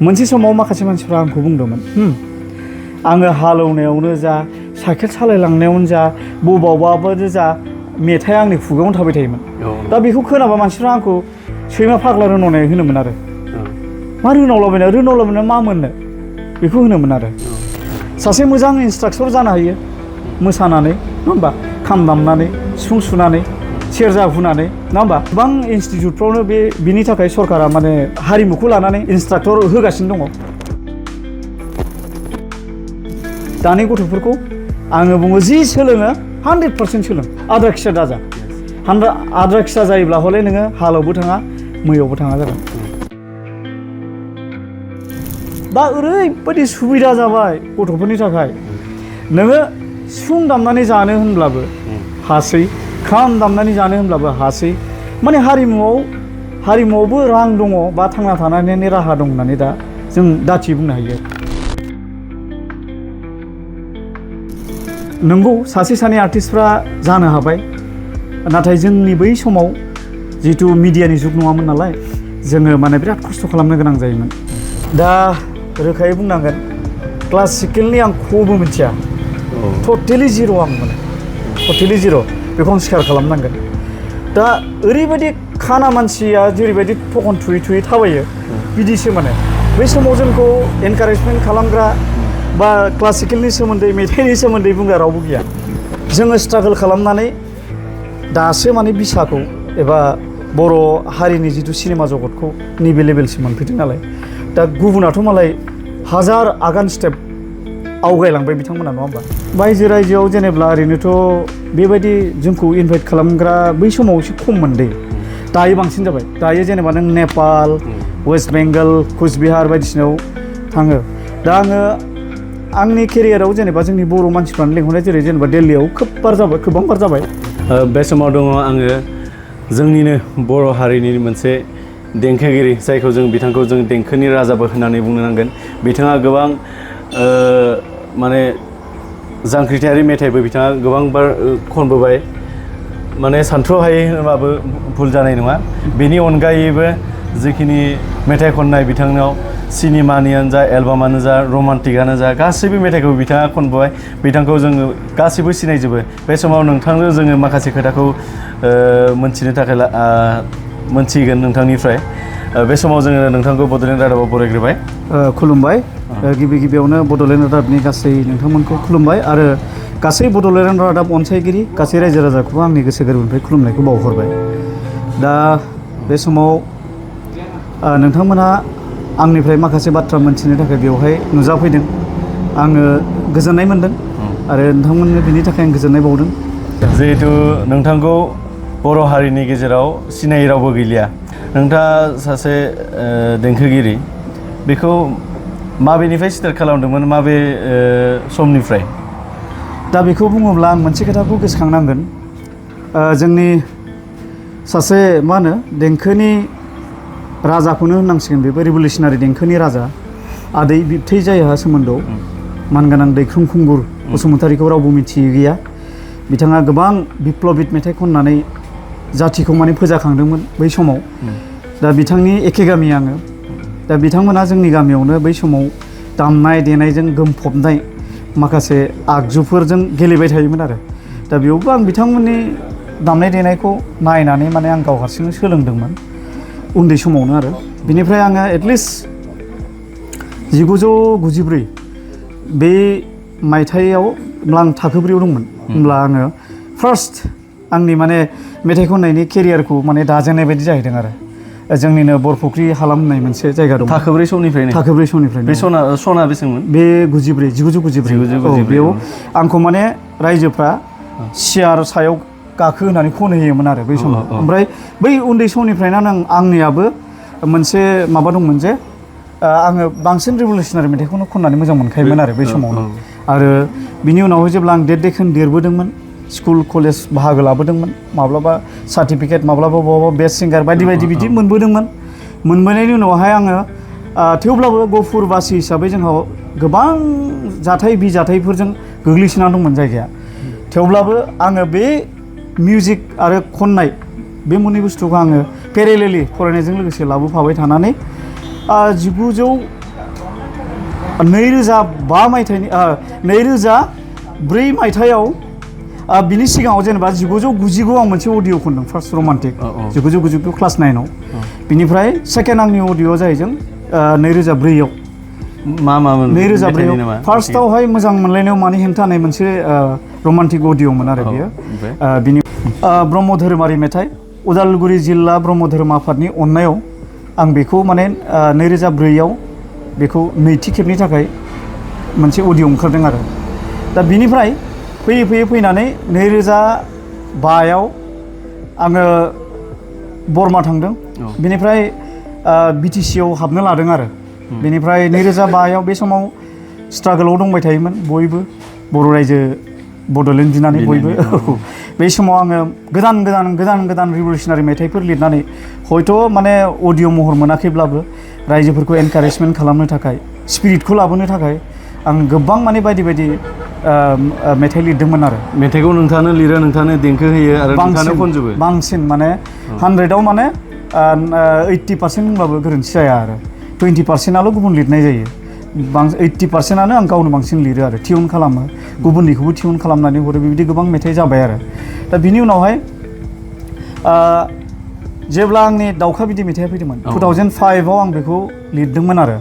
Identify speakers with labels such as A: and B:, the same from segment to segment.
A: मोनसे समाव माखासे मानसिफ्रा आंखौ बुंदोंमोन आङो हालेवनायावनो जा साइकेल सालायलांनायावनो जा बबावबाबो जा मेथाइ आंनि खुगायावनो थाबाय थायोमोन दा बेखौ खोनाबा मानसिफ्रा आंखौ सैमा फाग्ला रोनावनाय होनोमोन आरो मा रोनावलाबायना मा मोननो बेखौ होनोमोन आरो सासे मोजां इन्सट्राक्टर जानो हायो मोसानानै नङा होमबा खाम दामनानै सिफुं सुनानै सेरजा हुनानै नङा होमबा गोबां इनस्टिटिउटफ्रावनो बिनि थाखाय सरकारा माने हारिमुखौ लानानै इन्सट्राक्टर होगासिनो दङ दानि गथ'फोरखौ आङो बुङो जि सोलोङो 100% सोलों आद्रा खिसा दाजा आद्रा खिसा जायोब्ला हले नोङो हालावबो थाङा मैयावबो थाङा जागोन दा ओरैबायदि सुबिदा जाबाय गथ'फोरनि थाखाय नोङो सिफुं दामनानै जानो होनब्लाबो हासै खाम दामनानै जानो होनब्लाबो हासै माने हारिमुआवबो रां दङ बा थांना थानायनि राहा दं होननानै दा जों दाथि बुंनो हायो नंगौ सासे सानै आर्टिस्टफ्रा जानो हाबाय नाथाय जोंनि बै समाव जिहेतु मिडियानि जुग नङामोन नालाय जोङो माने बिराद खस्थ' खालामनो गोनां जायोमोन दा रोखायै बुंनांगोन क्लासिकेलनि आं खबो मिथिया टटेलि जिर' आं माने टटेलि जिर' बेखौ आं स्वीकार खालामनांगोन दा ओरैबायदि खाना मानसिया जेरैबायदि थखन थुयै थुयै थाबायो बिदिसो माने बै समाव जोंखौ एनकारेजमेन्ट खालामग्रा बा क्लासिकेलनि सोमोन्दै मेथाइनि सोमोन्दै बुंग्रा रावबो गैया जोङो स्ट्रागल खालामनानै दासो माने बिसाखौ एबा बर' हारिनि जिथु सिनेमा जगतखौ नैबे लेभेलसिम मोनफैदों नालाय दा गुबुनाथ' मालाय हाजार आगान स्टेप आवगायलांबाय बिथांमोना नङा होमबा बायजो रायजोआव जेनेब्ला ओरैनोथ' बेबायदि जोंखौ इनभाइट खालामग्रा बै समाव एसे खममोन दै दायो बांसिन जाबाय दायो जेनेबा नों नेपाल वेस्ट बेंगल कुचबिहार बायदिसिनायाव थाङो दा आङो आंनि केरियाराव जेनेबा जोंनि बर' मानसिफ्रानो लेंहरनाय जेरै जेनेबा दिल्लीयाव गोबां बार जाबाय
B: बे समाव दङ आङो जोंनिनो बर' हारिनि मोनसे देंखोगिरि जायखौ बिथांखौ जों देंखोनि राजाबो होननानै बुंनो नांगोन बिथाङा गोबां माने जांख्रिथायारि मेथाइबो बिथाङा गोबांबार खनबोबाय माने सानथ्र'हायै होनबाबो भुल जानाय नङा बेनि अनगायैबो जिखिनि मेथाइ खननाय बिथांनाव सिनेमानियानो जा एलबामानो जा रमान्टिकआनो जा गासैबो मेथाइखौ बिथाङा खनबोबाय बिथांखौ जोङो गासैबो सिनायजोबो बे समाव नोंथांनो जोङो माखासे खोथाखौ मोनथिनो थाखाय मोनथिगोन नोंथांनिफ्राय बे समाव जोङो नोंथांखौ बड'लेण्ड रादाबाव बरायग्रोबाय
A: खुलुमबाय गिबियावनो बड'लेण्ड रादाबनि गासै नोंथांमोनखौ खुलुमबाय आरो गासै बड'लेण्ड रादाब अनसायगिरि गासै रायजो राजाखौबो आंनि गोसो गोरबोनिफ्राय खुलुमनायखौ बावहरबाय दा बे समाव नोंथांमोनहा आंनिफ्राय माखासे बाथ्रा मोनथिनो थाखाय बेवहाय नुजाफैदों आङो गोजोननाय मोनदों आरो नोंथांमोननो बिनि थाखाय आं गोजोननाय बावदों
B: जिहेतु नोंथांखौ बर' हारिनि गेजेराव सिनायै रावबो गैलिया नोंथाङा सासे देंखोगिरि बेखौ माबेनिफ्राय स्टार्ट खालामदोंमोन माबे समनिफ्राय
A: दा बेखौ बुङोब्ला आं मोनसे खोथाखौ गोसोखांनांगोन जोंनि सासे मा होनो देंखोनि राजाखौनो होननांसिगोन बेबो रिभलिउसनारि देंखोनि राजा आदै बिबथै जायहा सोमोन्दोआव मानगोनां दैख्रुं खुंगुर बसुमतारीखौ रावबो मिथियै गैया बिथाङा गोबां बिप्लबित मेथाइ खननानै जाथिखौ माने फोजाखांदोंमोन बै समाव दा बिथांनि एखे गामि आङो दा बिथांमोना जोंनि गामियावनो बै समाव दामनाय देनायजों गोमफबनाय माखासे आगजुफोरजों गेलेबाय थायोमोन आरो दा बेयावबो आं बिथांमोननि दामनाय देनायखौ नायनानै माने आं गाव हारसिंनो सोलोंदोंमोन उन्दै समावनो आरो बिनिफ्राय आङो एटलिस्ट 1994 बे मायथाइयाव आं थाखो 4 आव दंमोन होमब्ला आङो फार्स्ट आंनि माने मेथाइ खननायनि केरियारखौ माने दाजेननाय बायदि जाहैदों आरो जोंनिनो बरफुख्रि हालाम होननाय मोनसे जायगा दं
B: थाखो 4 समनिफ्रायनो
A: बे
B: सना बेसेबांमोन
A: बे 1994 बेयाव आंखौ माने रायजोफ्रा सियार सायाव गाखो होनानै खनहोयोमोन आरो बै समाव ओमफ्राय बै उन्दै समनिफ्रायनो आंनियाबो मोनसे माबा दंमोन जे आङो बांसिन रिभलिउसनारि मेथाइखौनो खननानै मोजां मोनखायोमोन आरो बै समावनो आरो बिनि उनावहाय जेब्ला आं देरदेखोन देरबोदोंमोन स्कुल कलेज बाहागो लाबोदोंमोन माब्लाबा सार्टिफिकेट माब्लाबा बहाबा बेस्ट सिंगार बायदि बिदि मोनबोदोंमोन मोनबोनायनि उनावहाय आङो थेवब्लाबो गफुरबासि हिसाबै जोंहा गोबां बिजाथाइफोरजों गोग्लैसोनानै दंमोन जायगाया थेवब्लाबो आङो बे मिउजिक आरो खननाय बे मोननै बुस्थुखौ आङो पेरेलेलि फरायनायजों लोगोसे लाबोफाबाय थानानै 2005 मायथाइनि 2004 मायथाइयाव बिनि सिगाङाव जेनेबा 1999 आं मोनसे अडिअ खनदों फार्स्ट रमान्टिक 1999 क्लास 9आव बिनिफ्राय सेकेन्ड आंनि अडिअ जाहैदों 2004 आव
B: मामोन
A: 2004 फार्स्टआवहाय मोजां मोनलायनायाव मानि हेंथा होननाय मोनसे रमान्टिक अडिअमोन आरो बियो बिनि ब्रह्म धोरोमारि मेथाइ उदालगुरि जिल्ला ब्रह्म धोरोम आफादनि अननायाव आं बेखौ माने 2004 आव बेखौ नैथि खेबनि थाखाय मोनसे अडिअ ओंखारदों आरो दा बिनिफ्राय फैयै फैनानै 2005 आव आङो बर्मा थांदों बिनिफ्राय BTC आव हाबनो लादों आरो बेनिफ्राय 2005 आव बे समाव स्ट्रागोलाव दंबाय थायोमोन बयबो बर' रायजो बड'लेण्ड बिनानै बयबो बे समाव आङो गोदान रिभलिउसनारि मेथाइफोर लिरनानै हयथ' माने अडिअ महर मोनाखैब्लाबो रायजोफोरखौ एनकारेजमेन्ट खालामनो थाखाय स्पिरिटखौ लाबोनो थाखाय आं गोबां माने बायदि मेथाइ लिरदोंमोन आरो
B: मेथाइखौ नोंथाङानो लिरो नोंथाङानो देंखो होयो आरो नोंथाङानो खनजोबो
A: बांसिन माने 100 आव माने 80% होनबाबो गोरोन्थि जाया आरो 20%आल' गुबुन लिरनाय जायो 80%आनो आं गावनो बांसिन लिरो आरो टिउन खालामो गुबुननिखौबो टिउन खालामनानै हरो बेबायदि गोबां मेथाइ जाबाय आरो दा बिनि उनावहाय जेब्ला आंनि दाउखा बिदै मेथाइया फैदोंमोन 2005 आव आं बेखौ लिरदोंमोन आरो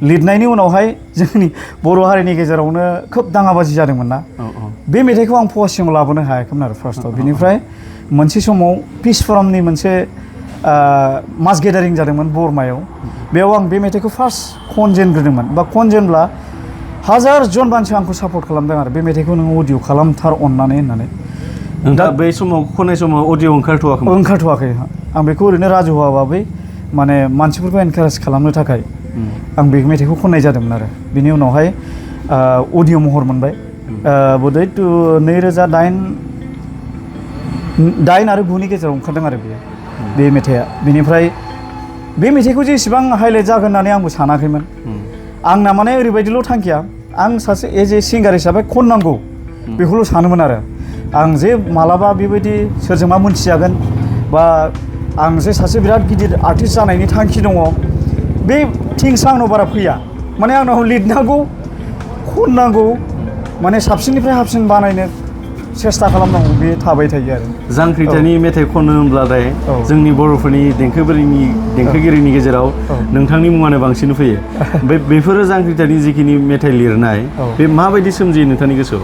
A: लिरनायनि उनावहाय जोंनि बर' हारिनि गेजेरावनो खोब दाङाबाजि जादोंमोन ना बे मेथाइखौ आं फवासेयाव लाबोनो हायाखैमोन आरो फार्स्टआव बिनिफ्राय मोनसे समाव पिस फरामनि मोनसे मास गेदारिं जादोंमोन बरमायाव बेयाव आं बे मेथाइखौ फार्स्ट खनजेनग्रोदोंमोन बा खनजेनब्ला 1000 जन मानसि आंखौ सापर्ट खालामदों आरो बे मेथाइखौ नों अडिअ खालामथार अननानै होननानै
B: दा बै समाव खननाय समाव अडिअ
A: ओंखारथ'वाखै आं बेखौ ओरैनो राजुवा भाबै माने मानसिफोरखौ एनकारेज खालामनो थाखाय आं बे मेथाइखौ खननाय जादोंमोन आरो बिनि उनावहाय अडिअ महर मोनबाय बधै 2008 आरो 9नि गेजेराव ओंखारदों आरो बे मेथाइया बेनिफ्राय बे मेथाइखौ जेसेबां हाइलाइट जागोन होननानै आंबो सानाखैमोन आंना माने ओरैबायदिल' थांखिया आं सासे एज ए सिंगार हिसाबै खननांगौ बेखौल' सानोमोन आरो आं जे मालाबा बेबायदि सोरजोंबा मोनथिजागोन बा आं जे सासे बिराद गिदिर आर्टिस्ट जानायनि थांखि दङ बे थिंस आंनाव बारा फैया माने आंनाव लिरनांगौ खननांगौ माने साबसिननिफ्राय हाबसिन बानायनो सेस्था खालामनांगौ बे थाबाय थायो आरो
B: जांख्रिथानि मेथाइ खनो होनब्लाथाय जोंनि बर'फोरनि देंखोगिरिनि गेजेराव नोंथांनि मुङानो बांसिन फैयो बेफोरो जांख्रिथानि जिखिनि मेथाइ लिरनाय बे माबायदि सोमजियो नोंथांनि गोसोआव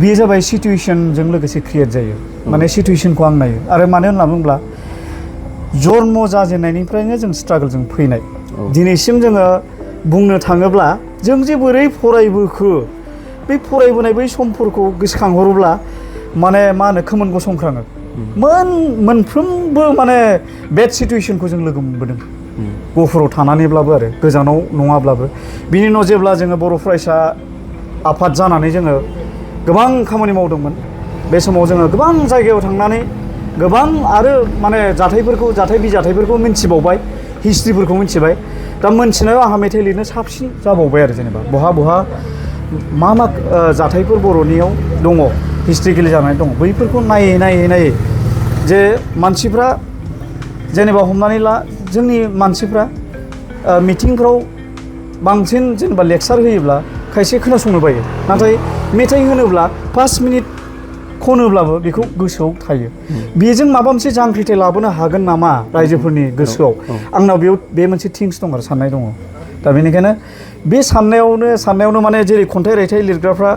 A: बेयो जाबाय सिटुएशनजों लोगोसे क्रिएट जायो माने सिटुएशनखौ आं नायो आरो मानो होनना बुङोब्ला जन्म जाजेननायनिफ्रायनो जों स्ट्रागलजों फैनाय दिनैसिम जोङो बुंनो थाङोब्ला जों जे बोरै फरायबोखो बे फरायबोनाय बै समफोरखौ गोसोखांहरोब्ला माने मा होनो खोमोन गसंख्राङो मोनफ्रोमबो माने बेड सिटुएशनखौ जों लोगो मोनबोदों गहपुराव थानानैब्लाबो आरो गोजानाव नङाब्लाबो बिनि उनाव जेब्ला जोङो बर' फरायसा आफाद जानानै जोङो गोबां खामानि मावदोंमोन बे समाव जोङो गोबां जायगायाव थांनानै गोबां आरो माने जाथायफोरखौ मिन्थिबावबाय हिस्ट्रिफोरखौ मिन्थिबाय दा मोन्थिनायाव आंहा मेथाइ लिरनो साबसिन जाबावबाय आरो जेनेबा बहा मा जाथायफोर बर'नियाव दङ हिस्ट्रिकेलि जानानै दङ बैफोरखौ नायै जे मानसिफ्रा जेनेबा हमनानै ला जोंनि मानसिफ्रा मिटिंफ्राव बांसिन जेनेबा लेक्सार होयोब्ला खायसे खोनासंनो बायो नाथाय मेथाइ होनोब्ला 5 मिनिट खनोब्लाबो बेखौ गोसोआव थायो बेजों माबा मोनसे जांख्रिथाय लाबोनो हागोन नामा रायजोफोरनि गोसोआव आंनाव बे मोनसे थिंस दं आरो साननाय दङ दा बेनिखायनो बे साननायावनो माने जेरै खन्थाइ रायथाइ लिरग्राफ्रा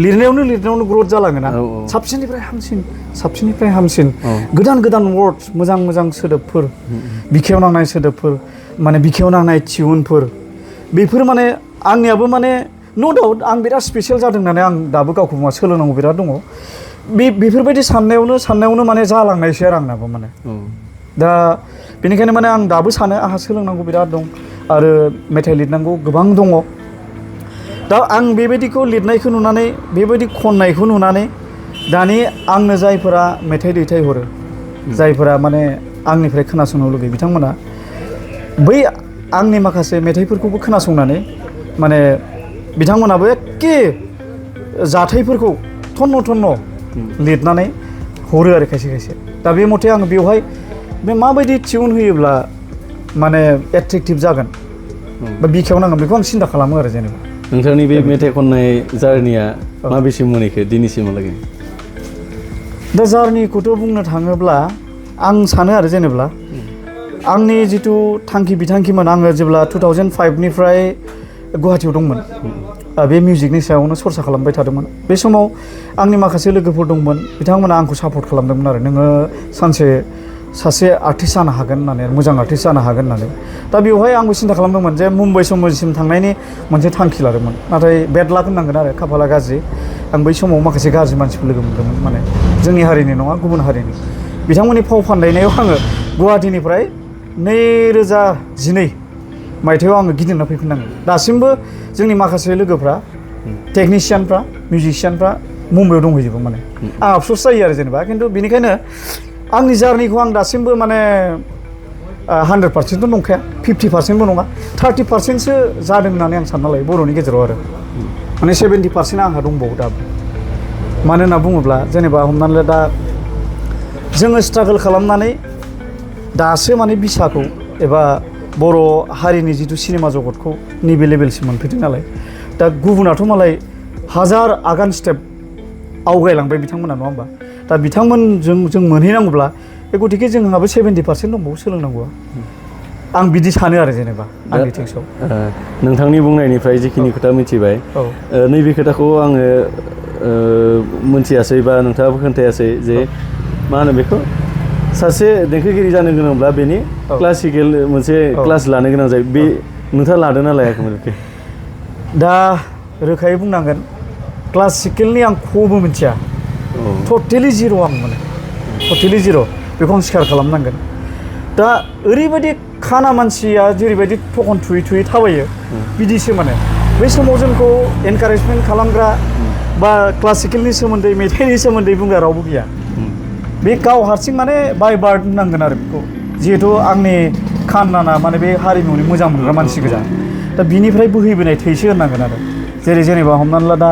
A: लिरनायावनो ग्रथ जालाङोना साबसिननिफ्राय हामसिन गोदान वर्ड्स मोजां सोदोबफोर बिखायाव नांनाय सोदोबफोर माने बिखायाव नांनाय टिउनफोर बेफोर माने आंनियाबो माने नो डाउट आं बिराद स्पेसियेल जादों होननानै आं दाबो गावखौ बुङा सोलोंनांगौ बिराद दङ बेफोरबायदि साननायावनो माने जालांनायसै आरो आंनाबो माने दा बेनिखायनो माने आं दाबो सानो आंहा सोलोंनांगौ बिराद दं आरो मेथाइ लिरनांगौ गोबां दङ दा आं बेबायदिखौ लिरनायखौ नुनानै बेबायदि खननायखौ नुनानै दानि आंनो जायफोरा मेथाइ दैथायहरो जायफोरा माने आंनिफ्राय खोनासंनो लुगैयो बिथांमोना बै आंनि माखासे मेथाइफोरखौबो खोनासंनानै माने बिथांमोनाबो एखे जाथायफोरखौ थन्न लिरनानै हरो आरो खायसे दा बे मथे आं बेवहाय बे माबायदि टिउन होयोब्ला माने एट्रेक्टिभ जागोन बा बिखायाव नांगोन बेखौ आं सिन्था खालामो आरो जेनेबा
B: नोंथांनि बे मेथाइ खननाय जार्निया माबेसिम मोनहैखो दिनैसिमहालागै
A: दा जार्निखौथ' बुंनो थाङोब्ला आं सानो आरो जेनेबा आंनि जिथु थांखि बिथांखिमोन आङो जेब्ला 2005निफ्राय गुवाहाटियाव दंमोन बे मिउजिकनि सायावनो सरसा खालामबाय थादोंमोन बे समाव आंनि माखासे लोगोफोर दंमोन बिथांमोना आंखौ सापर्ट खालामदोंमोन आरो नोङो सानसे सासे आर्टिस्ट जानो हागोन होननानै मोजां आर्टिस्ट जानो हागोन होननानै दा बेवहाय आंबो सिन्था खालामदोंमोन जे मुम्बाइ समसिम थांनायनि मोनसे थांखि लादोंमोन नाथाय बेड लाक होननांगोन आरो खाफाला गाज्रि आं बै समाव माखासे गाज्रि मानसिफोर लोगो मोन्दोंमोन माने जोंनि हारिनि नङा गुबुन हारिनि बिथांमोननि फाव फान्दायनायाव आङो गुवाहाटिनिफ्राय 2012 मायथाइयाव आङो गिदिंना फैफिननांगोन दासिमबो जोंनि माखासे लोगोफ्रा टेकनिशियानफ्रा मिउजिशियानफ्रा मुम्बाइआव दंहैजोबो माने आं आफस'स जायो आरो जेनेबा खिन्थु बेनिखायनो आंनि जार्निखौ आं दासिमबो माने 100%थ' नंखाया 50%बो नङा 30%सो जादों होननानै आं सानना लायो बर'नि गेजेराव आरो माने 70% आंहा दंबावो दाबो मानो होनना बुङोब्ला जेनेबा हमनानै ला दा जोङो स्ट्रागोल खालामनानै दासो माने बिसाखौ एबा बर' हारिनि जिथु सिनेमा जगतखौ नैबे लेभेलसिम मोनफैदों नालाय दा गुबुनाथ' मालाय हाजार आगान स्टेप आवगायलांबाय बिथांमोना नङा होमबा दा बिथांमोनजों जों मोनहैनांगौब्ला बे गतिके जोंहाबो 70% दंबावो सोलोंनांगौआ आं बिदि सानो आरो जेनेबा आंनि थिंसआव
B: नोंथांनि बुंनायनिफ्राय जिखिनि खोथा मिथिबाय नैबे खोथाखौ आङो मोनथियासै बा नोंथाङाबो खोन्थायासै जे मा होनो बेखौ सासे देंखोगिरि जानो गोनांब्ला बेनि क्लासिकेल मोनसे क्लास लानो गोनां जायो बे नोंथाङा लादों ना लायाखैमोन
A: दा रोखायै बुंनांगोन क्लासिकेलनि आं खबो मिथिया टटेलि जिर' आं माने टटेलि जिर' बेखौ आं स्वीकार खालामनांगोन दा ओरैबायदि खाना मानसिया जेरैबायदि थखन थुयै थुयै थाबायो बिदिसो माने बै समाव जोंखौ एनकारेजमेन्ट खालामग्रा बा क्लासिकेलनि सोमोन्दै मेथाइनि सोमोन्दै बुंग्रा रावबो गैया बे गाव हारसिं माने बाय बार्थ होननांगोन आरो बेखौ जिहेथु आंनि खानदाना माने बे हारिमुनि मोजां मोनग्रा मानसि गोजा दा बिनिफ्राय बोहैबोनाय थैसो होननांगोन आरो जेनेबा हमनानै ला दा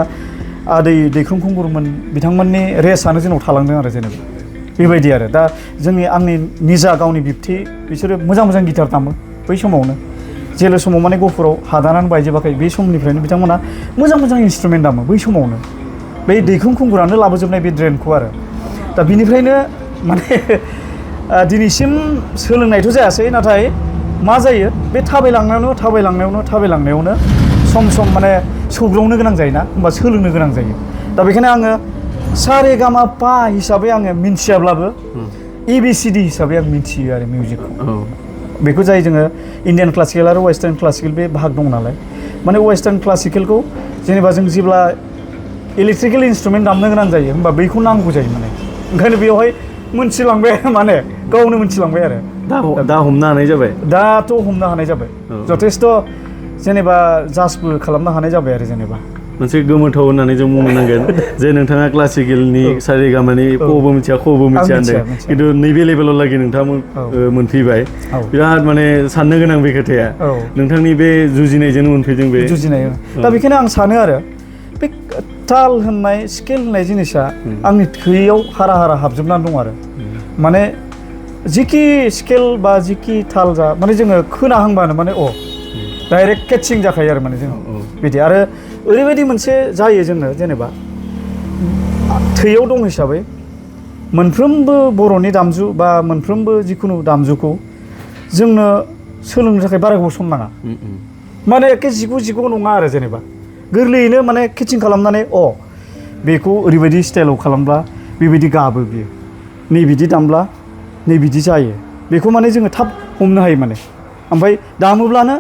A: आदै दैख्रुं खुंगुरमोन बिथांमोननि रेसआनो जोंनाव थालांदों आरो जेनेबा बेबायदि आरो दा आंनि निजा गावनि बिबथि बिसोरो मोजां मोजां गिटार दामो बै समावनो जेले समाव माने गहपुराव हादानानै बायजोबाखै बे समनिफ्रायनो बिथांमोना मोजां मोजां इन्सट्रुमेन्ट दामो बै समावनो बै दैख्रुं खुंगुरानो लाबोजोबनाय बे ड्रेनखौ आरो दा बिनिफ्रायनो माने दिनैसिम सोलोंनायथ' जायासै नाथाय मा जायो बे थाबायलांनायावनो सम माने सौग्रावनो गोनां जायोना होमबा सोलोंनो गोनां जायो दा बेखायनो आङो सा रे गा मा पा हिसाबै आङो मिन्थियाब्लाबो ABCD हिसाबै आं मिन्थियो आरो मिउजिकखौ बेखौ जाय जोङो इन्डियान क्लासिकेल आरो वेस्टार्न क्लासिकेल बे भाग दं नालाय माने वेस्टार्न क्लासिकेलखौ जेनेबा जों जेब्ला इलेक्ट्रिकेल इन्सट्रुमेन्ट दामनो गोनां जायो होमबा बैखौ नांगौ जायो माने ओंखायनो बेवहाय मोनथिलांबाय माने गावनो मोनथिलांबाय आरो
B: दा हमनो हानाय जाबाय
A: दाथ' हमनो हानाय जाबाय जथेस्थ' जेनेबा जाजबो खालामनो हानाय जाबाय आरो जेनेबा
B: मोनसे गोमोथाव होननानै जों बुंनो नांगोन जे नोंथाङा क्लासिकेलनि सारेगामानि खबो मिथिया होनदों खिन्थु नैबे लेभेलाव लागै नोंथाङा मोनफैबाय बिराद माने साननो गोनां बे खोथाया नोंथांनि बे जुजिनायजोंनो मोनफैदों बे जुजिनाय
A: दा बेखायनो आं सानो आरो बे ताल होननाय स्केल होननाय जिनिसा आंनि थैयाव हारा हाबजोबनानै दं आरो माने जिखि स्केल बा जिखि ताल जा माने जोङो खोनाहांबानो माने डाइरेक्ट केटचिं जाखायो आरो माने जों बिदि आरो ओरैबायदि मोनसे जायो जोंनो जेनेबा थैयाव दं हिसाबै मोनफ्रोमबो बर'नि दामजु बा मोनफ्रोमबो जिखुनु दामजुखौ जोंनो सोलोंनो थाखाय बारा गोबाव सम नाङा माने एखे जिगु नङा आरो जेनेबा गोरलैयैनो माने केटचिं खालामनानै बेखौ ओरैबायदि स्टाइलाव खालामब्ला बेबायदि गाबो बियो नै बिदि दामब्ला नै बिदि जायो बेखौ माने जोङो थाब हमनो हायो माने ओमफ्राय दामोब्लानो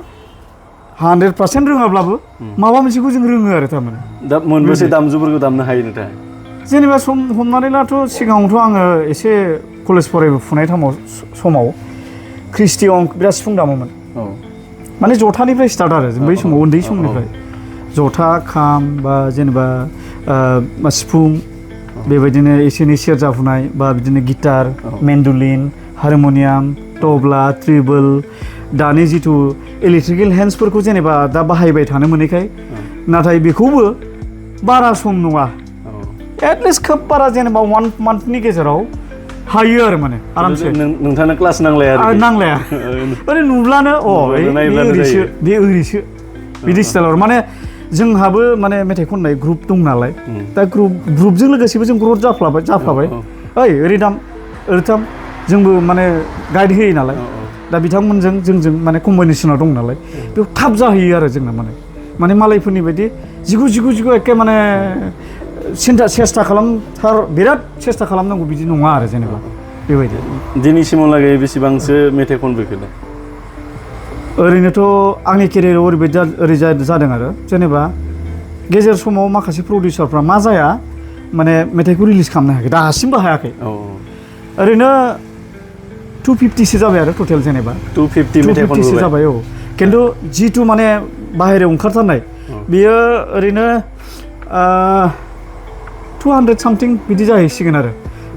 A: 100% रोङाब्लाबो माबा मोनसेखौ जों रोङो आरो थारमाने
B: दा मोनबेसे दामजुफोरखौ दामनो हायो नोंथाङा
A: जेनेबा हमनानै लाथ' सिगाङावथ' आङो एसे कलेज फरायफुनाय समाव ख्रिस्टि अंक बिराद सिफुं दामोमोन माने जथानिफ्राय स्टार्ट आरो जों बै समाव उन्दै समनिफ्राय जथा खाम बा जेनेबा सिफुं बेबायदिनो एसे एनै सेरजा हुनाय बा बिदिनो गिटार मेन्डलिन हारम'नियाम तबला ट्रिबल दानि जिथु इलेक्ट्रिकेल हेन्ड्सफोरखौ जेनेबा दा बाहायबाय थानो मोनैखाय नाथाय बेखौबो बारा सम नङा एटलिस्ट खोब बारा जेनेबा 1 मान्थनि गेजेराव हायो आरो माने आरामसे
B: नोंथांनो क्लास नांलाया आरो
A: नांलाया ओरै नुब्लानो बे ओरैसो बिदि स्टाइलाव माने जोंहाबो माने मेथाइ खननाय ग्रुप दं नालाय दा ग्रुपजों लोगोसेबो जों ग्रथ जाफाबाय ओइ ओरै दाम ओरै थाम जोंबो माने गाइड होयो नालाय दा बिथांमोनजों जोंजों माने कम्बिनेसनाव दं नालाय बेयाव थाब जाहैयो आरो जोंना माने मालायफोरनि बायदि जिगु एखे माने सेस्था खालामथार बिराद सेस्था खालामनांगौ बिदि नङा आरो जेनेबा बेबायदि
B: दिनैसिमहालागै बेसेबांसो मेथाइ खनबोखो दा
A: ओरैनोथ' आंनि केरियाराव ओरै जादों आरो जेनेबा गेजेर समाव माखासे प्रडिउसारफ्रा मा जाया माने मेथाइखौ रिलिज खालामनो हायाखै दासिमबो हायाखै ओरैनो 250सो जाबाय आरो टटेल जेनेबा 250सो जाबाय खिन्थु जिथु माने बाहेरायाव ओंखारथारनाय बेयो ओरैनो 200 सामथिं बिदि जाहैसिगोन आरो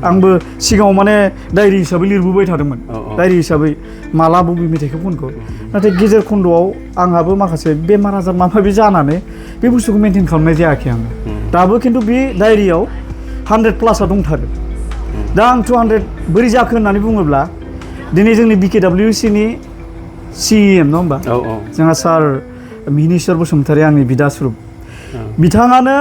A: आंबो सिगाङाव माने डायरि हिसाबै लिरबोबाय थादोंमोन डायरि हिसाबै माला बबे मेथाइखौ खनखो नाथाय गेजेर खन्द'आव आंहाबो माखासे बेमार आजार माबा माबि जानानै बे बुस्थुखौ मेनटेन खालामनाय जायाखै आङो दाबो खिन्थु बे डायरियाव 100+ दंथारो दा आं 200 बोरै जाखो होननानै बुङोब्ला दिनै जोंनि BKWCनि CEM नङा होमबा जोंहा सार मिनिस्वर बसुमतारी आंनि बिदा सुरुप बिथाङानो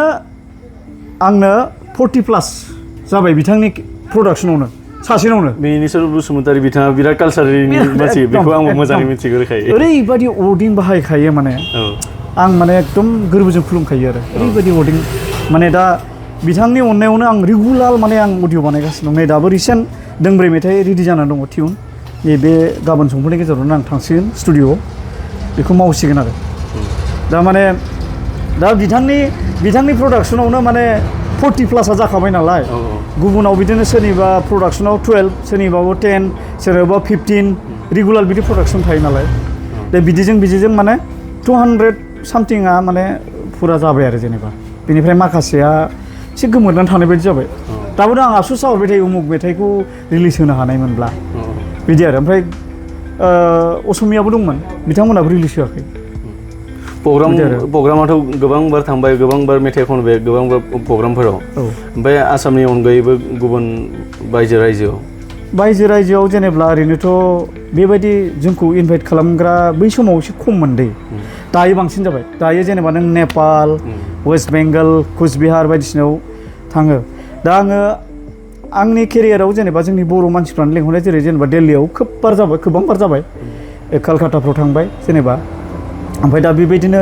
A: आंनो 40+ जाबाय बिथांनि प्रडाक्सनावनो सासेनावनो
B: मिनिस्वर बसुमतारी बिथाङा बिराद कालचारनि मानसि बेखौ आंबो मोजाङै मिथिगौ रोखायो
A: ओरैबायदि अर्डिं बाहायखायो माने आं माने एकदम गोरबोजों खुलुमखायो आरो ओरैबायदि अर्डिं माने दा बिथांनि अननायावनो आं रेगुलार माने आं अडिअ बानायगासिनो दं नै दाबो रिसेन्ट दोंब्रै मेथाइ रेडि जानानै दङ टिउन बे गाबोन समफोरनि गेजेरावनो आं थांसिगोन स्टुडिअ'आव बेखौ मावसिगोन आरो दा माने दा बिथांनि प्रडाक्सनावनो माने 40+ जाखाबाय नालाय गुबुनाव बिदिनो सोरनिबा प्रडाक्सनाव 12 सोरनिबाबो 10 सोरनिबा 15 रेगुलार बिदि प्रडाक्सन थायो नालाय दा बिदिजों माने 200 सामथिंआ माने फुरा जाबाय आरो जेनेबा बेनिफ्राय माखासेया एसे गोमोरनानै थानाय बायदि जाबाय दाबो आं आफसुस जाहरबाय थायो उमुक मेथाइखौ रिलिज होनो हानायमोनब्ला बिदि आरो ओमफ्राय असमियाबो दंमोन बिथांमोनाबो रिलिज होआखै
B: प्रग्रामाथ' गोबांबार थांबाय गोबांबार मेथाइ खनबाय गोबांबार प्रग्रामफोराव ओमफ्राय आसामनि अनगायैबो गुबुन बायजो रायजोआव जेनेबा ओरैनोथ' बेबायदि जोंखौ इनभाइट खालामग्रा बै समाव एसे खममोन दै दायो बांसिन जाबाय दायो जेनेबा नों नेपाल वेस्ट बेंगल कुचबिहार बायदिसिनायाव थाङो दा आङो आंनि केरियाराव जेनेबा जोंनि बर' मानसिफ्रानो लेंहरनाय जेरै जेनेबा दिल्लीयाव गोबांबार जाबाय कलकाताफ्राव थांबाय जेनेबा ओमफ्राय दा बेबायदिनो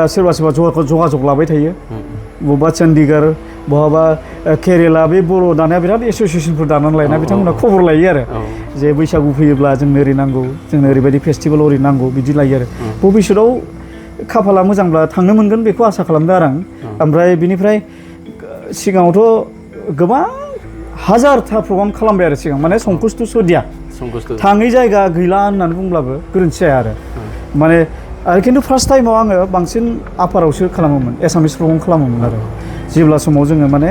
B: सोरबा जगाजग लाबाय थायो बबेबा चन्डीगढ़ बहाबा केरेला बे बर' दानाया बिराद एस'सियेसनफोर दानानै लायोना बिथांमोना खबर लायो आरो जे बैसागु फैयोब्ला जोंनो ओरै नांगौ जोंनो ओरैबायदि फेस्टिभेल ओरै नांगौ बिदि लायो आरो भबिष्यतआव खाफाला मोजांब्ला थांनो मोनगोन बेखौ आसा खालामदों आरो आं ओमफ्राय बिनिफ्राय सिगाङावथ' गोबां हाजारथा प्रग्राम खालामबाय आरो सिगां माने संकुस्थ' सदिया थाङै जायगा गैला होननानै बुंब्लाबो गोरोन्थि जाया आरो माने आरो खिन्थु फार्स्ट टाइमाव आङो बांसिन आफारावसो खालामोमोन एसामिस प्रग्राम खालामोमोन आरो जेब्ला समाव जोङो माने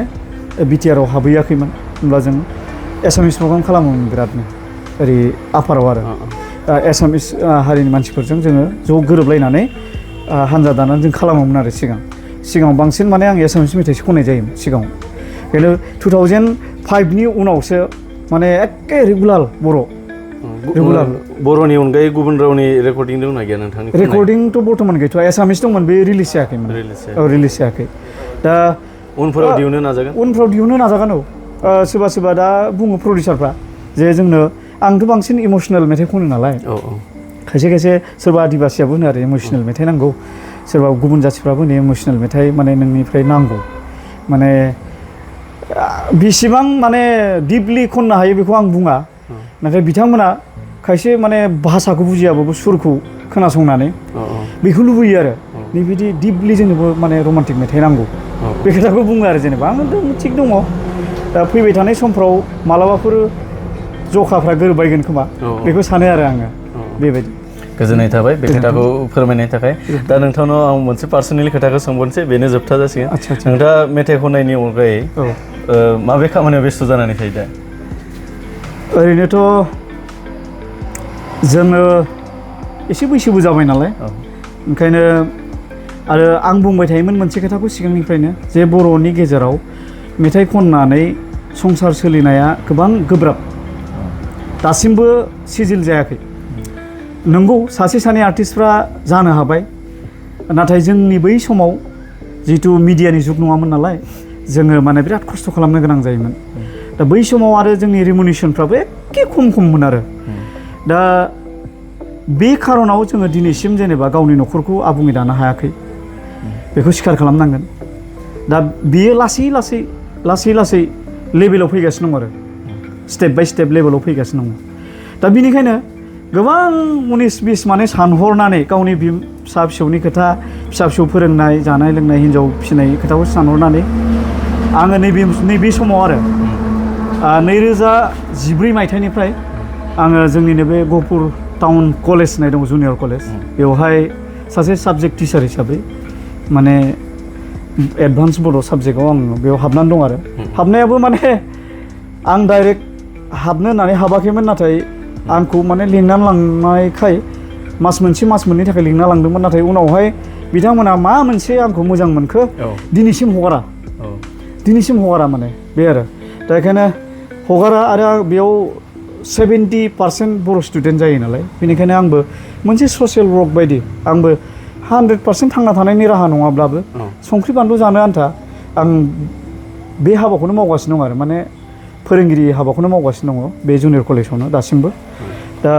B: बिटिआरआव हाबहैयाखैमोन होनब्ला जों एसामिस प्रग्राम खालामोमोन बिरादनो ओरै आफाराव आरो एसामिस हारिनि मानसिफोरजों जोङो ज' गोरोबलायनानै हानजा दानानै जों खालामोमोन आरो सिगाङाव बांसिन माने आं एसामिस मेथाइसो खननाय जायोमोन सिगाङाव खिन्थु 2005नि उनावसो माने एखे रेगुलार बर'नि अनगायै गुबुन रावनि रेकर्डिं दंना गैया नोंथांनि
A: रेकर्डिंथ' बर्थमान गैथ'आ एसामिस दंमोन बे रिलिज जायाखैमोन रिलिज जायाखै दा
B: उनफोराव दिहुननो
A: नाजागोन सोरबा दा बुङो प्रडिउसारफ्रा जे जोंनो आंथ' बांसिन इमसनेल मेथाइ खनो नालाय खायसे सोरबा आदिबासियाबो होनो आरो इमसनेल मेथाइ नांगौ सोरबा गुबुन जाथिफ्राबो होनो इमसनेल मेथाइ माने नोंनिफ्राय नांगौ माने बेसेबां माने डिपलि खननो हायो बेखौ आं बुङा नाथाय बिथांमोना खायसे माने भाषाखौ बुजियाबाबो सुरखौ खोनासंनानै बेखौ लुबैयो आरो बेबायदि डिपलि जोंनोबो माने रमान्टिक मेथाइ नांगौ बे खोथाखौ बुङो आरो जेनेबा आं थिग दङ दा फैबाय थानाय समफ्राव मालाबाफोर जखाफ्रा गोरोबबायगोन खोमा बेखौ सानो आरो आङो बेबायदि
B: गोजोननाय थाबाय बे खोथाखौ फोरमायनायनि थाखाय दा नोंथांनाव आं मोनसे पार्सनेलि खोथाखौ सोंबावनोसै बेनो जोबथा जासिगोन नोंथाङा मेथाइ खननायनि अनगायै माबे खामानियाव बेस्थ' जानानै थायो दा
A: ओरैनोथ' जोङो एसे बैसोबो जाबाय नालाय ओंखायनो आरो आं बुंबाय थायोमोन मोनसे खोथाखौ सिगांनिफ्रायनो जे बर'नि गेजेराव मेथाइ खननानै संसार सोलिनाया गोबां गोब्राब दासिमबो सिजिल जायाखै नंगौ सासे सानै आर्टिस्टफ्रा जानो हाबाय नाथाय जोंनि बै समाव जिहेतु मिडियानि जुग नङामोन नालाय जोङो माने बिराद खस्थ' खालामनो गोनां जायोमोन दा बै समाव आरो जोंनि रिमुनेसनफ्राबो एखे खममोन आरो दा बे खार'नाव जोङो दिनैसिम जेनेबा गावनि न'खरखौ आबुङै दानो हायाखै बेखौ स्वीकार खालामनांगोन दा बियो लासै लासै लेभेलाव फैगासिनो दं आरो स्टेप बाय स्टेप लेभेलाव फैगासिनो दं दा बिनिखायनो गोबां 19-20 माने सानहरनानै गावनि फिसा फिसौनि खोथा फिसा फिसौ फोरोंनाय जानाय लोंनाय हिन्जाव फिसिनाय खोथाखौ सानहरनानै आङो नैबे समाव आरो 2014 मायथाइनिफ्राय आङो जोंनिनो बे गहपुर टाउन कलेज होननाय दं जुनियर कलेज बेवहाय सासे साबजेक्ट टिचार हिसाबै माने एडभान्स बड' साबजेक्टआव आं बेयाव हाबनानै दं आरो हाबनायाबो माने आं डाइरेक्ट हाबनो होननानै हाबाखैमोन नाथाय आंखौ माने लिंनानै लांनायखाय मास मोननै थाखाय लिंना लांदोंमोन नाथाय उनावहाय बिथांमोना मा मोनसे आंखौ मोजां मोनखो दिनैसिम हगारा माने बे आरो दा बेखायनो हगारा आरो बेयाव 70% बर' स्टुडेन्ट जायो नालाय बेनिखायनो आंबो मोनसे ससियेल वर्क बायदि आंबो 100% थांना थानायनि राहा नङाब्लाबो संख्रि बानलु जानो आन्था आं बे हाबाखौनो मावगासिनो दं आरो माने फोरोंगिरि हाबाखौनो मावगासिनो दङ बे जुनियर कलेजावनो दासिमबो दा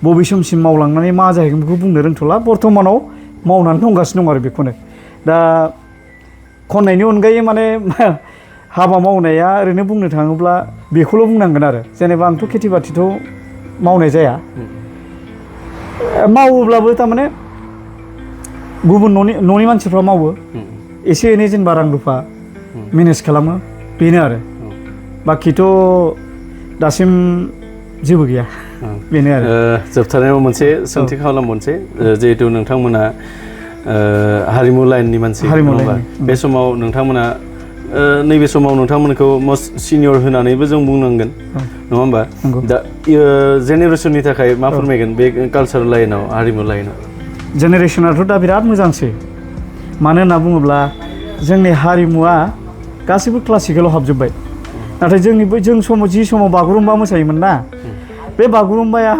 A: बबे समसिम मावलांनानै मा जाहैगोन बेखौ बुंनो रोंथ'ला बर्थमानाव मावनानै दंगासिनो दं आरो बेखौनो दा खननायनि अनगायै माने हाबा मावनाया ओरैनो बुंनो थाङोब्ला बेखौल' बुंनांगोन आरो जेनेबा आंथ' खेथि बाथिथ' मावनाय जाया मावोब्लाबो थारमाने गुबुन न'नि मानसिफ्रा मावो एसे एनै जेनेबा रां रुफा मेनेज खालामो बेनो आरो बाखिथ' दासिम जेबो गैया बेनो आरो
B: जोबथारनायाव मोनसे सोंथि खालामबावनोसै जिहेतु नोंथांमोना हारिमु लाइननि मानसि बे समाव नोंथांमोना नैबे समाव नोंथांमोनखौ मस्ट सिनियर होनानैबो जों बुंनांगोन नङा होमबा दा जेनेरेसननि थाखाय मा फोरमायगोन बे कालचार लाइनाव हारिमु लाइनाव
A: जेनेरेसनाथ' दा बिराद मोजांसै मानो होनना बुङोब्ला जोंनि हारिमुवा गासैबो क्लासिकेलाव हाबजोब्बाय नाथाय जों समाव बागुरुम्बा मोसायोमोन ना बे बागुरुम्बाया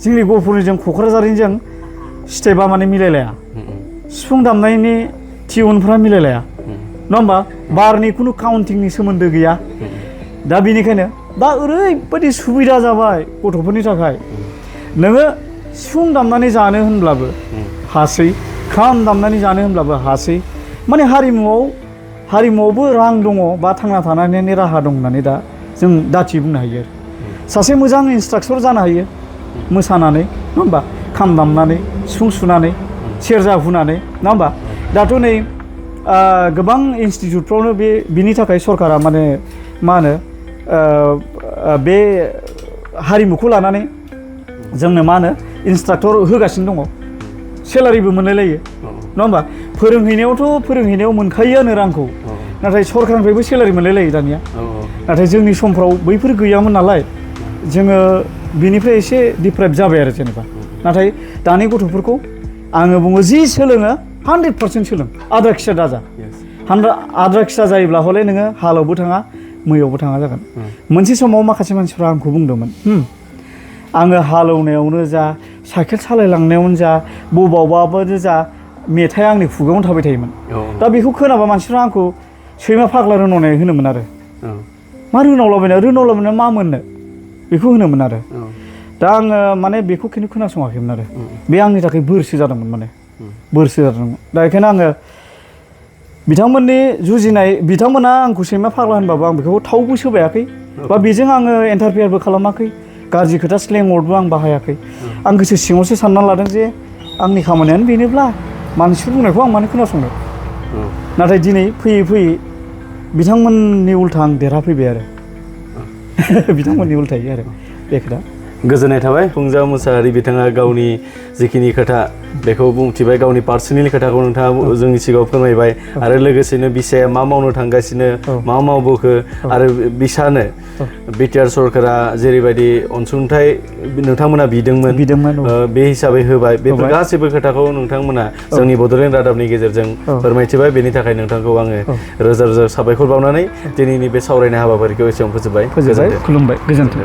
A: जोंनि गहपुरनिजों क'क्राझारनिजों स्टेपा माने मिलायलाया सिफुं दामनायनि टिउनफ्रा मिलायलाया नङा होमबा बारनि खुनु काउन्टिंनि सोमोन्दो गैया दा बेनिखायनो दा ओरैबायदि सुबिदा जाबाय गथ'फोरनि थाखाय नोङो सिफुं दामनानै जानो होनब्लाबो हासै खाम दामनानै जानो होनब्लाबो हासै माने हारिमुआवबो रां दङ बा थांना थानायनि राहा दं होननानै दा जों दाथि बुंनो हायो आरो सासे मोजां इन्सट्राक्टर जानो हायो मोसानानै नङा होमबा खाम दामनानै सिफुं सुनानै सेरजा हुनानै नङा होमबा दाथ' नै गोबां इन्सटिटिउटफ्रावनो बिनि थाखाय सरकारा माने मा होनो बे हारिमुखौ लानानै जोंनो मा होनो इन्सट्राक्टर होगासिनो दङ सेलारिबो मोनलायलायो नङा होमबा फोरोंहैनायाव मोनखायोआनो रांखौ नाथाय सरकारनिफ्रायबो सेलारि मोनलायलायो दानिया नाथाय जोंनि समफ्राव बैफोर गैयामोन नालाय जोङो बिनिफ्राय एसे डिप्राइभ जाबाय आरो जेनेबा नाथाय दानि गथ'फोरखौ आङो बुङो जि सोलोङो 100% सोलों आद्रा खिसा दाजा आद्रा खिसा जायोब्ला हले नोङो हालावबो थाङा मैयावबो थाङा जागोन मोनसे समाव माखासे मानसिफ्रा आंखौ बुंदोंमोन आङो हालेवनायावनो जा साइकेल सालायलांनायावनो जा बबावबाबो जा मेथाइआ आंनि खुगायावनो थाबाय थायोमोन दा बेखौ खोनाबा मानसिफ्रा आंखौ सैमा फाग्ला रोनावनाय होनोमोन आरो मा रोनावलाबायनाय मा मोननो बेखौ होनोमोन आरो दा आङो माने बेखौ खिन्थु खोनासङाखैमोन आरो बे आंनि थाखाय बोरसो जादोंमोन दा बेखायनो आङो बिथांमोननि जुजिनाय बिथांमोना आंखौ सैमा फाग्ला होनबाबो आं बेखौ थावबो सोबायाखै बा बेजों आङो इन्टारफेयारबो खालामाखै गाज्रि खोथा स्लें वर्डबो आं बाहायाखै आं गोसो सिङावसो सानना लादों जे आंनि खामानियानो बेनोब्ला मानसिफोर बुंनायखौ आं मानो खोनासंनो नाथाय दिनै फैयै बिथांमोननि उल्था आं देरहाफैबाय आरो बिथांमोननि उल्थायै आरो बे खोथा
B: गोजोननाय थाबाय फुंजा मुसाहारि बिथाङा गावनि जिखिनि खोथा बेखौ बुंथिबाय गावनि पार्सनेल खोथाखौ नोंथाङा जोंनि सिगाङाव फोरमायबाय आरो लोगोसेनो बिसाया मा मावनो थांगासिनो मा मावबोखो आरो बिसानो बिटिआर सरकारा जेरैबायदि अनसुंथाइ नोंथांमोना बिदोंमोन बे हिसाबै होबाय बेफोर गासैबो खोथाखौ नोंथांमोना जोंनि बड'लेण्ड रादाबनि गेजेरजों फोरमायथिबाय बेनि थाखाय नोंथांखौ आङो रोजा रोजा साबायखर बावनानै दिनैनि बे सावरायनाय हाबाफारिखौ एसेयावनो फोजोबबाय
A: खुलुमबाय गोजोन्थों